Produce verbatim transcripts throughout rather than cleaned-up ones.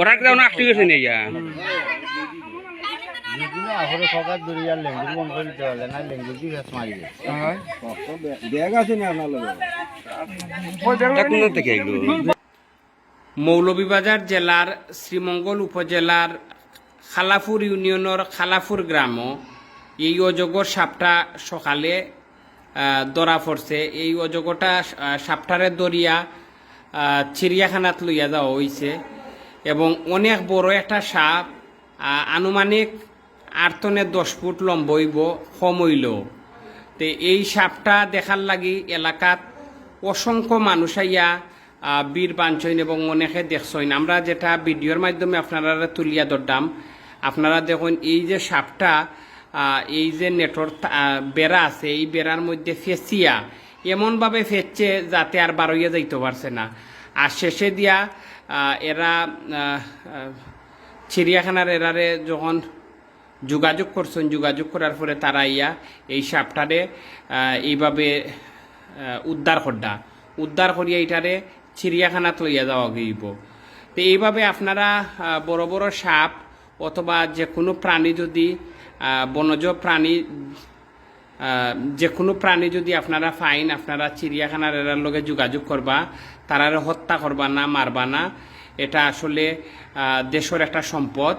ওরা কিতা ওনা আটকে গেছে নি ইয়া? যেগুলো আহরে ফকাত ধরে আর লেঙ্গুর বন্ধ করে দিতে পারলে না, লেঙ্গুর দিয়ে ফেস মারি দেয়। ব্যাগ আছে না আপনার লগে? এটা কোন থেকে আইলো? মৌলভীবাজার জেলার শ্রীমঙ্গল উপজেলার খালাপুর ইউনিয়নের খালাপুর গ্রামও এই অজগর সাপটা সকালে আহ, ধরা পড়ছে। এই অজগরটা আহ, সাপটারে ধরিয়া আহ, চিড়িয়াখানাত লইয়া যাওয়া হইছে এবং অনেক বড় একটা সাপ, আহ, আনুমানিক আট তনে দশ ফুট লম্ব হইব, কম হইল। তে এই সাপটা দেখার লাগি এলাকাত অসংখ্য মানুষ আইয়া আহ, ভিড় বানছইন এবং অনেকে দেখছইন। আমরা যেটা ভিডিওর মাধ্যমে আপনারা তুলিয়া ধরলাম, আপনারা দেখুন এই যে সাপটা, আহ, এই যে নেটর তা- আহ, বেড়া আছে, এই বেড়ার মধ্যে ফেঁচিয়া এমনভাবে ফেঁচছে যাতে আর বারইয়া যাইতে পারছে না। আর শেষে দিয়া আহ, এরা আহ, আহ, চিড়িয়াখানার এরারে যখন যোগাযোগ করছইন, যোগাযোগ করার পরে তারা আইয়া এই সাপটারে আহ, এইভাবে আহ, উদ্ধার করডা, উদ্ধার করিয়া ইটারে চিড়িয়াখানাত লইয়া যাওয়া গইব। তো এইভাবে আপনারা আহ, বড় বড় সাপ অথবা যে কোনো প্রাণী যদি আহ, বনজ প্রাণী আহ, যে কোনো প্রাণী যদি আপনারা পাইন, আপনারা চিড়িয়াখানার এরার লগে যোগাযোগ করবা, তারারে হত্যা করবা না, মারবা না। এটা আসলে আহ, দেশের একটা সম্পদ।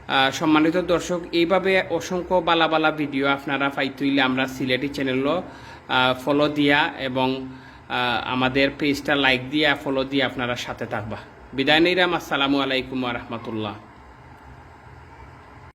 আহ, সম্মানিত দর্শক, এইভাবে অসংখ্য বালা বালা ভিডিও আপনারা পাইতে হইলে আমরা সিলেটি চ্যানেলও ফলো দিয়া এবং আহ, আমাদের পেজটা লাইক দিয়া ফলো দিয়া আপনারা সাথে থাকবা। বিদায় নিলাম, আসসালামু আলাইকুম ওয়া রাহমাতুল্লাহ।